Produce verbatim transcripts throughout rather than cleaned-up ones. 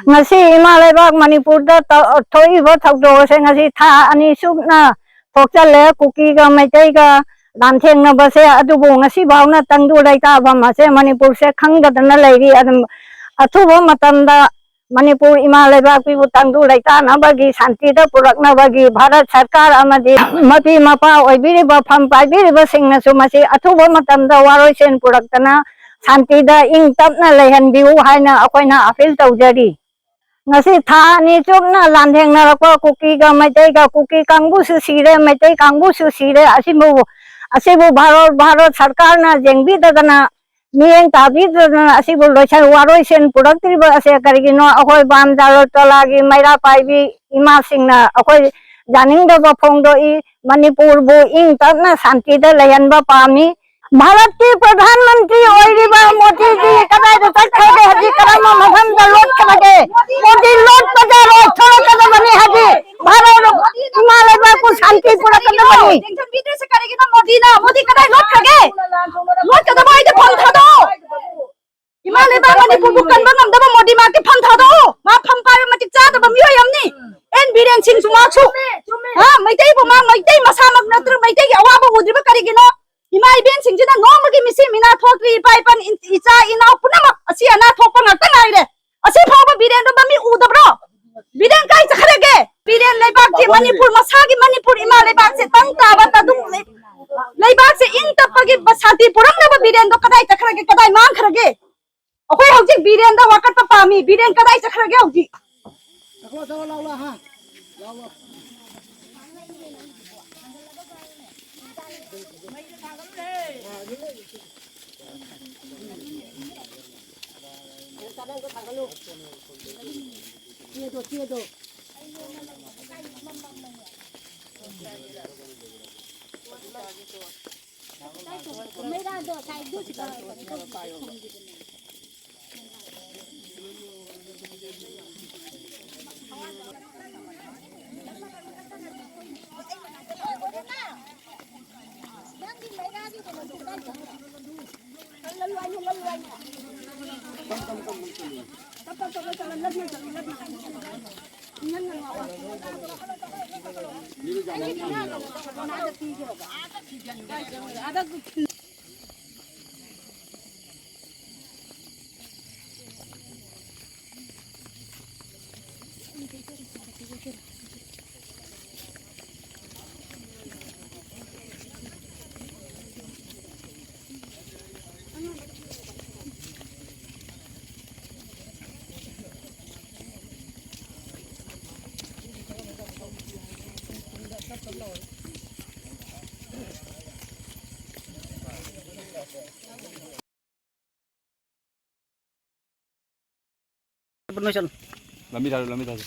ꯉꯁꯤ ꯏꯃꯥ ꯂꯩꯕꯥꯛ ꯃꯅꯤꯄꯨꯔꯗ ꯇ-, ꯊꯣꯛꯏꯕ ꯊꯧꯗꯣꯛ ꯑꯁꯦ ꯉꯁꯤ ꯊꯥ ꯑꯅꯤ ꯆꯨꯞꯅ ꯊꯣꯛꯆꯜꯂꯦ꯫ ꯀꯨꯀꯤꯒ ꯃꯩꯇꯩꯒ ꯂꯥꯟꯊꯦꯡꯅꯕꯁꯦ, ꯑꯗꯨꯕꯨ ꯉꯁꯤ ꯐꯥꯎꯅ ꯇꯪꯗꯨ ꯂꯩꯇꯥꯐꯝ ꯑꯁꯦ ꯃꯅꯤꯄꯨꯔꯁꯦ ꯈꯪꯗꯗꯅ ꯂꯩꯔꯤ꯫ ꯑꯗꯨꯝ ꯑꯊꯨꯕ ꯃꯇꯝꯗ ꯃꯅꯤꯄꯨꯔ ꯏꯃꯥ ꯂꯩꯕꯥꯛꯄꯨ ꯇꯪꯗꯨ ꯂꯩꯇꯥꯅꯕꯒꯤ, ꯁꯥꯟꯇꯤꯗ ꯄꯨꯔꯛꯅꯕꯒꯤ ꯚꯥꯔꯠ ꯁꯔꯀꯥꯔ ꯑꯃꯗꯤ ꯃꯄꯤ ꯃꯄꯥ ꯑꯣꯏꯕꯤꯔꯤꯕ, ꯐꯝ ꯄꯥꯏꯕꯤꯔꯤꯕꯁꯤꯡꯅꯁꯨ ꯃꯁꯤ ꯑꯊꯨꯕ ꯃꯇꯝꯗ ꯋꯥꯔꯣꯏꯁꯤꯟ ꯄꯨꯔꯛꯇꯅ ꯁꯥꯟꯇꯤꯗ ꯏꯪ ꯇꯞꯅ ꯂꯩꯍꯟꯕꯤꯌꯨ ꯍꯥꯏꯅ ꯑꯩꯈꯣꯏꯅ ꯑꯄꯤꯜ ꯇꯧꯖꯔꯤ꯫ ꯉꯁꯤ ꯊꯥ ꯑꯅꯤ ꯆꯨꯞꯅ ꯂꯥꯟꯊꯦꯡꯅꯔꯛꯄ ꯀꯨꯀꯤꯒ ꯃꯩꯇꯩꯒ, ꯀꯨꯀꯤ ꯀꯥꯡꯕꯨꯁꯨ ꯁꯤꯔꯦ, ꯃꯩꯇꯩ ꯀꯥꯡꯕꯨꯁꯨ ꯁꯤꯔꯦ꯫ ꯑꯁꯤꯕꯨ, ꯑꯁꯤꯕꯨ ꯚꯥꯔꯠ, ꯚꯥꯔꯠ ꯁꯔꯀꯥꯔꯅ ꯌꯦꯡꯕꯤꯗꯗꯅ, ꯃꯤꯠꯌꯦꯡ ꯇꯥꯕꯤꯗꯗꯅ ꯑꯁꯤꯕꯨ ꯂꯣꯏꯁꯟ-, ꯋꯥꯔꯣꯏꯁꯤꯟ ꯄꯨꯔꯛꯇ꯭ꯔꯤꯕ ꯑꯁꯦ ꯀꯔꯤꯒꯤꯅꯣ? ꯑꯩꯈꯣꯏ ꯕꯥꯝ ꯖꯥꯂꯣ ꯇꯣꯂꯥꯒꯤ ꯃꯩꯔꯥ ꯄꯥꯏꯕꯤ ꯏꯃꯥꯁꯤꯡꯅ ꯑꯩꯈꯣꯏ ꯌꯥꯅꯤꯡꯗꯕ ꯐꯣꯡꯗꯣꯛꯏ꯫ ꯃꯅꯤꯄꯨꯔꯕꯨ ꯏꯪ ꯇꯞꯅ ꯁꯥꯟꯇꯤꯗ ꯂꯩꯍꯟꯕ ꯄꯥꯝꯃꯤ꯫ ꯚꯥꯔꯠꯀꯤ ꯄ꯭ꯔꯙꯥꯟ ꯃꯟꯇ꯭ꯔꯤ ꯑꯣꯏꯔꯤꯕ ꯃꯣꯗꯤꯖꯤ ꯀꯗꯥꯏꯗ ꯆꯠꯈ꯭ꯔꯒꯦ? ꯍꯧꯖꯤꯛ ꯀꯔꯝꯕ ꯃꯐꯝꯗ ꯂꯣꯠꯈ꯭ꯔꯒꯦ? ꯃꯣꯗꯤ ꯂꯣꯠꯄꯗ ꯂꯣꯠꯊꯣꯔꯛꯀꯗꯕꯅꯤ ꯍꯧꯖꯤꯛ꯫ ꯚꯥꯔꯠ ꯏꯃꯥ ꯂꯩꯕꯥꯛꯄꯨ ꯁꯥꯟꯇꯤ ꯄꯨꯔꯛꯀꯗꯕꯅꯤ꯫ ꯌꯦꯡꯁꯤꯟꯕꯤꯗ꯭ꯔꯤꯁꯦ ꯀꯔꯤꯒꯤꯅꯣ? ꯃꯣꯗꯤꯅ, ꯃꯣꯗꯤ ꯀꯗꯥꯏ ꯂꯣꯠꯈ꯭ꯔꯒꯦ? ꯂꯣꯠꯀꯗꯕ ꯑꯣꯏꯗꯤ ꯐꯝ ꯊꯥꯗꯣꯛꯑꯣ꯫ ꯏꯃꯥ ꯂꯩꯕꯥꯛ ꯃꯅꯤꯄꯨꯔꯕꯨ ꯀꯟꯕ ꯉꯝꯗꯕ ꯃꯣꯗꯤ ꯃꯍꯥꯛꯇꯤ ꯐꯝ ꯊꯥꯗꯣꯛꯑꯣ꯫ ꯃꯥ ꯐꯝ ꯄꯥꯏꯕ ꯃꯇꯤꯛ ꯆꯥꯗꯕ ꯃꯤꯑꯣꯏ ꯑꯃꯅꯤ꯫ ꯑꯦꯟ ꯕꯤꯔꯦꯟ ꯁꯤꯡꯁꯨ ꯃꯍꯥꯛꯁꯨ, ꯍꯥ, ꯃꯩꯇꯩꯕꯨ, ꯃꯥ ꯃꯩꯇꯩ ꯃꯁꯥꯃꯛ ꯅꯠꯇ꯭ꯔꯒ ꯃꯩꯇꯩꯒꯤ ꯑꯋꯥꯕ ꯎꯗ꯭ꯔꯤꯕ ꯀꯔꯤꯒꯤꯅꯣ? ꯏꯃꯥ ꯏꯕꯦꯟꯁꯤꯡꯁꯤꯅ ꯅꯣꯡꯃꯒꯤ ꯃꯤꯁꯤ ꯃꯤꯅꯥ ꯊꯣꯛꯇ꯭ꯔꯤ, ꯏꯄꯥ ꯏꯄꯟ ꯏꯟ-, ꯏꯆꯥ ꯏꯅꯥꯎ ꯄꯨꯝꯅꯃꯛ ꯑꯁꯤ ꯑꯅꯥ ꯊꯣꯛꯄ ꯉꯥꯛꯇ ꯉꯥꯏꯔꯦ꯫ ꯑꯁꯤ ꯐꯥꯎꯕ ꯕꯤꯔꯦꯟꯗꯣ ꯃꯃꯤ ꯎꯗꯕ꯭ꯔꯣ? ꯕꯤꯔꯦꯟ ꯀꯥꯏ ꯆꯠꯈ꯭ꯔꯒꯦ? ꯕꯤꯔꯦꯟ ꯂꯩꯕꯥꯛꯁꯦ ꯃꯅꯤꯄꯨꯔ, ꯃꯁꯥꯒꯤ ꯃꯅꯤꯄꯨꯔ ꯏꯃꯥ ꯂꯩꯕꯥꯛꯁꯦ ꯇꯪ ꯇꯥꯕ ꯇꯗꯨꯝ ꯂꯩ-, ꯂꯩꯕꯥꯛꯁꯦ ꯏꯪ ꯇꯞꯄꯒꯤ ꯁꯥꯟꯇꯤ ꯄꯨꯔꯛꯅꯕ ꯕꯤꯔꯦꯟꯗꯣ ꯀꯗꯥꯏ ꯆꯠꯈ꯭ꯔꯒꯦ? ꯀꯗꯥꯏ ꯃꯥꯡꯈ꯭ꯔꯒꯦ? ꯑꯩꯈꯣꯏ ꯍꯧꯖꯤꯛ ꯕꯤꯔꯦꯟꯗ ꯋꯥꯀꯠꯄ ꯄꯥꯝꯃꯤ꯫ ꯕꯤꯔꯦꯟ ꯀꯗꯥꯏ ꯆꯠꯈ꯭ꯔꯒꯦ ꯍꯧꯖꯤꯛ? ꯂꯝꯕꯤ ꯊꯥꯔꯨ, ꯂꯝꯕꯤ ꯊꯥꯔꯨ꯫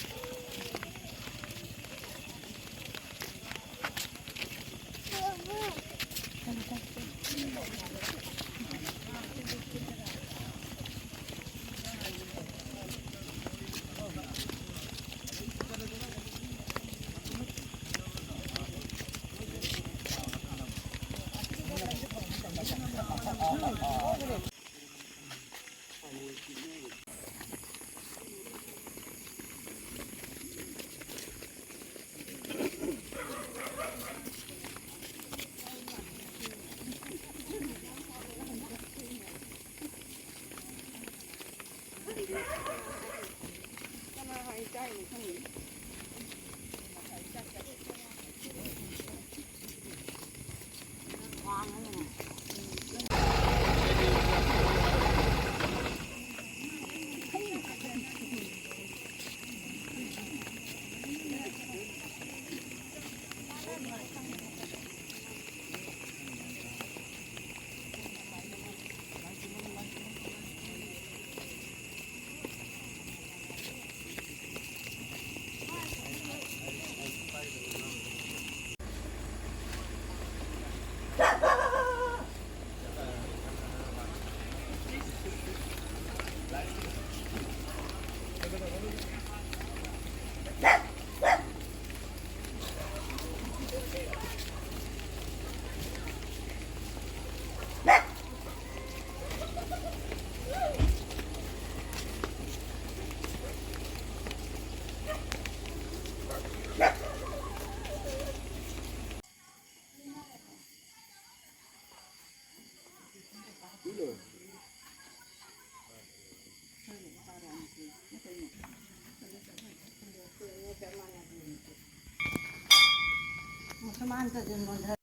ꯄꯥꯟꯒꯁꯦ ꯅꯣꯟꯊ